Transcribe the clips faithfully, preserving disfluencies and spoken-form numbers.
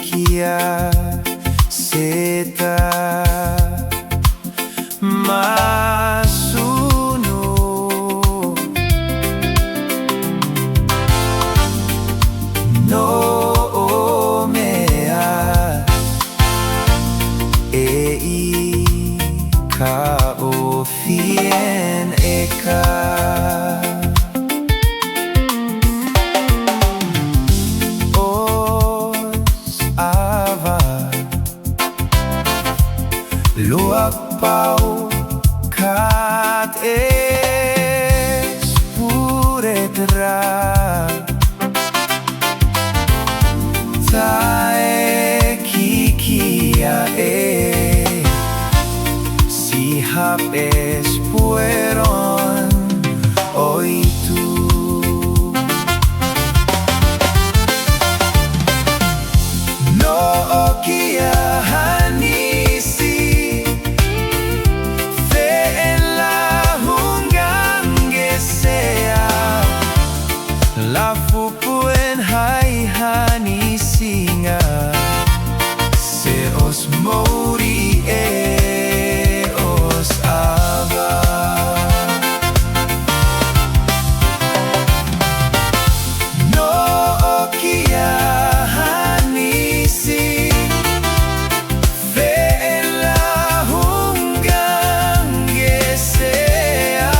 kia se ta masunu. No o me'as e i ka o fien e ka os ava. Lua pau kat es puret ra. Tae kikia e si hap es pueron oitu. No o kia hanisi fe en la hungange sea. La fupuen hai hanisi nga se os mouri e os ava. No o kia hanisi fe en la hungange sea.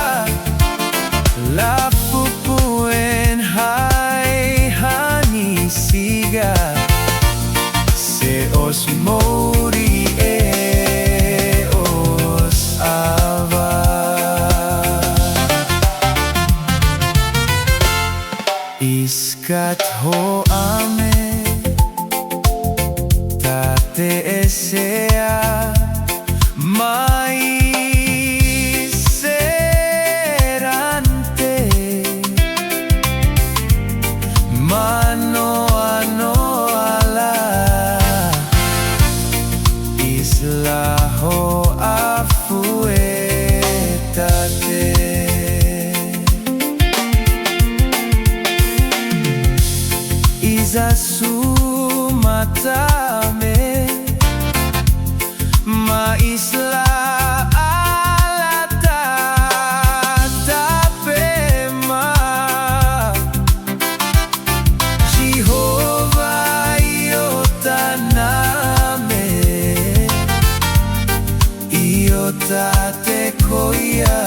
La fupuen hai hanisi nga se os mouri e os ava. Iskat ho ame tate esea mai serante mano ano ala isla ho afuetate. Iza suma tame ma isla ala tata pe ma Jihova io taname io tate koia